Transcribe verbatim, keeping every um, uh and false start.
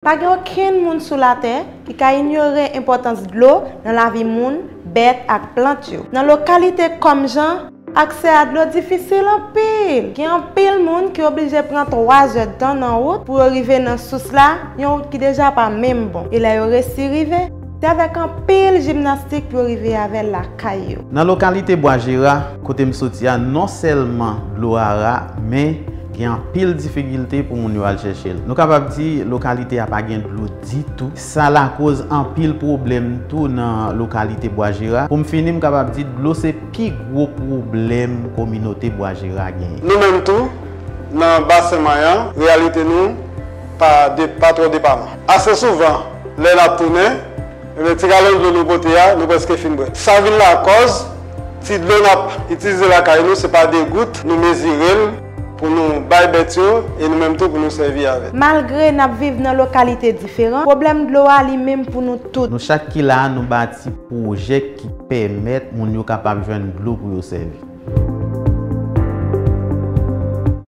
Pa gen okenn moun sou latè ki ka inyore enpòtans dlo nan lavi moun, bèt ak plant yo. Nan lokalite kòm jan, aksè a dlo difisil anpil. Gen anpil moun ki oblije pran twa zèdtan nan wout pou yo rive nan sous la, yon wout ki deja pa menm bon. E lè yo resi rive, se avèk anpil jimnastik pou yo rive avè l lakay yo. Nan lokalite Bwa Jera, kote m soti a, non sèlman dlo a ra, men gen anpil difikilte pou moun yo al chèche l. Nou kapab di lokalite a pa gen dlo ditou. Sa lakoz anpil pwoblèm tou nan lokalite Bwa Jera. Pou m fini, m kapab di dlo se pi gwo pwoblèm kominote Bwa Jera genyen. Nou menm tou, nan Basen Mayan, reyalite nou pa de, pa twò depaman. Ase souvan, lè n ap tounen, ebyen, ti galon dlo nou pote a, nou prèske fin bwè. Sa vin lakòz, ti dlo n ap itilize lakay nou, se pa de gout, nou mezire l pou nou bay bèt yo, e nou menm tou pou nou sèvi avè l. Malgre n ap viv nan lokalite diferan, pwoblèm dlo a li menm pou nou tout. Nou chak ki la a, nou bati pwojè ki pèmèt moun yo kapab jwenn dlo pou yo sèvi.